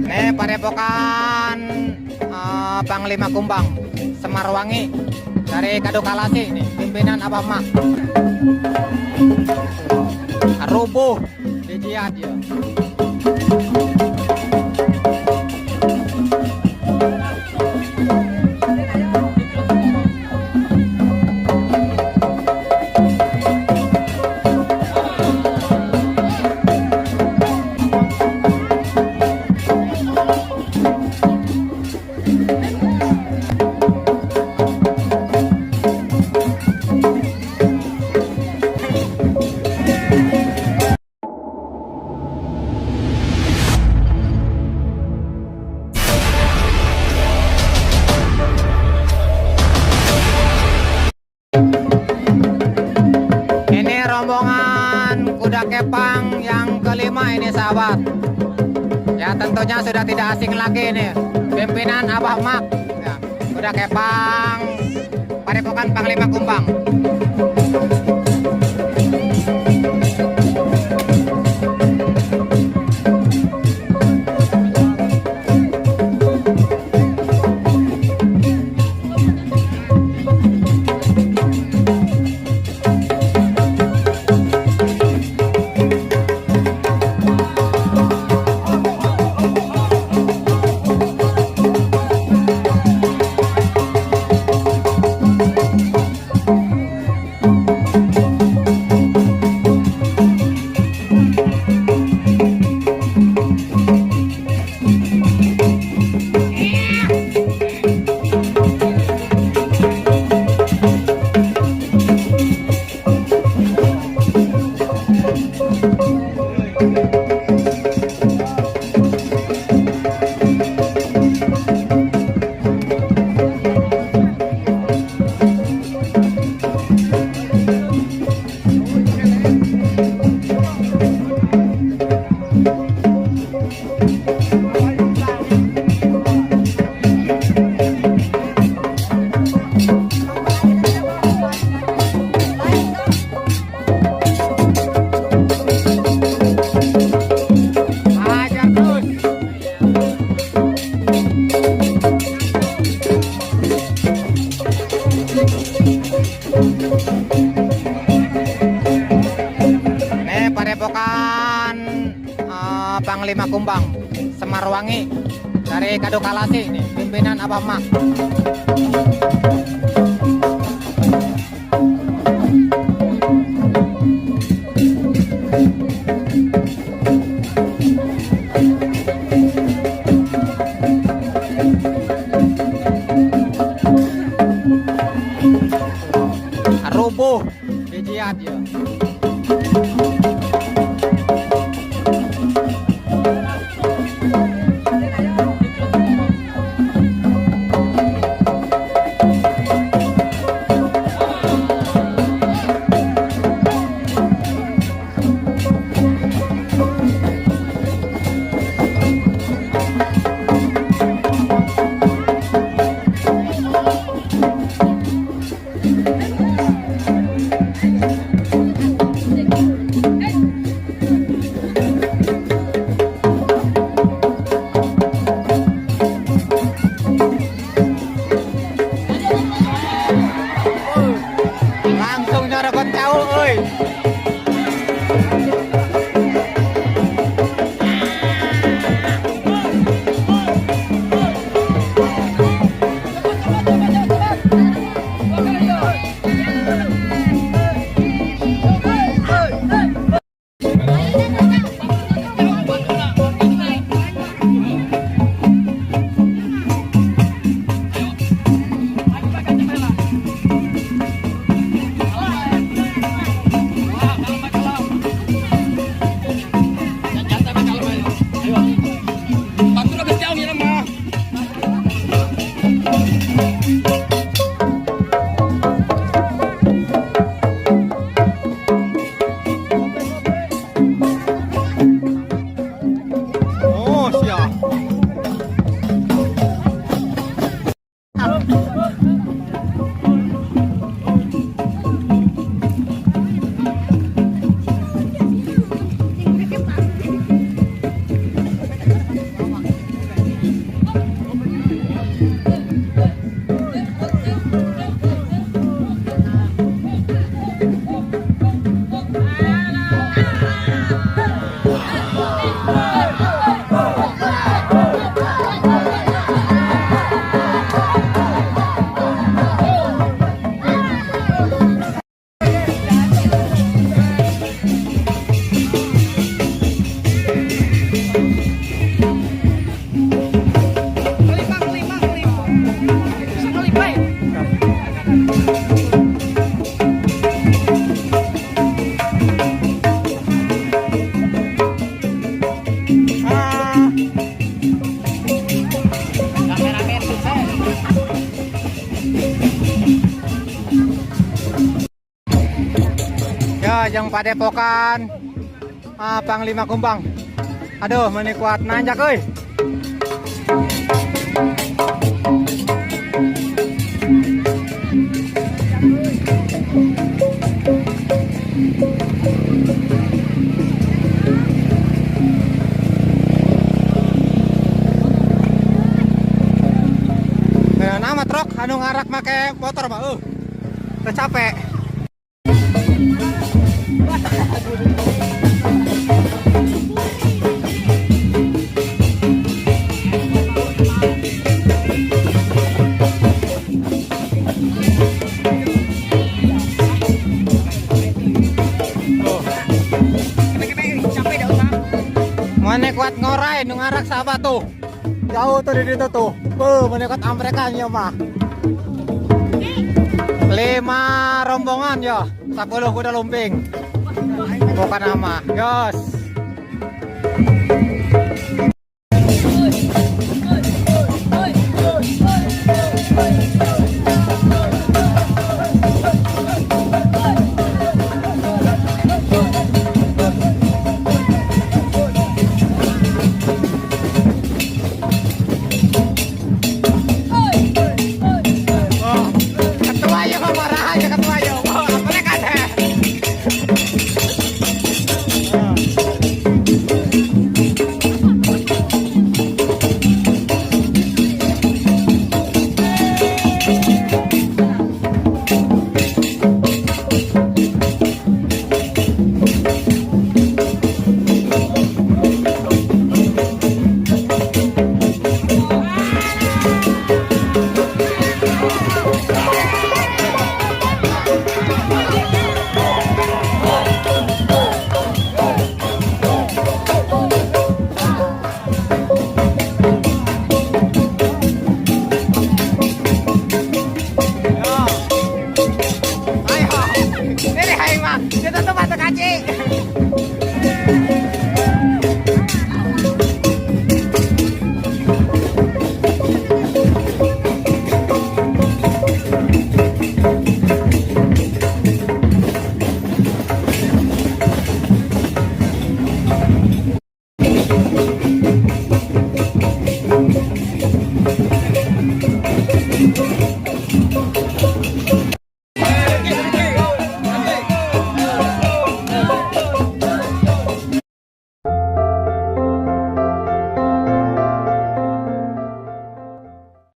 Nih padepokan Panglima Kumbang Semarwangi dari Kadukalasi nih, pimpinan Abah Mak. Rubuh dijiat ya. Ini rombongan kuda kepang yang kelima ini sahabat. Ya tentunya sudah tidak asing lagi ini pimpinan Abah Mak. Ya, kuda kepang Padepokan Panglima Kumbang. Hajar terus. Nih padepokan Panglima Kumbang Semarwangi dari Kadukalasi nih, pimpinan Abah Mak. Rubuh dijiat ya. Langsung nyorokot jauh euy. Padepokan Panglima Kumbang. Aduh, meni kuat nanjak euy. Nah, nama truk anu ngarak make motor mah teu capek. Tuh. Mana kuat ngorai nu ngarak sahabat tuh. Jauh tuh di situ tuh. Beuh, mana kuat amprekan ya mah. 5 rombongan ya, 10 kuda lumping. Bukan nama. Yos. Oh, ketua ya marah aja ketua ya. Oh, mereka deh. Yo. Ayo. Ini hai mah. Kita tuh masuk kaci.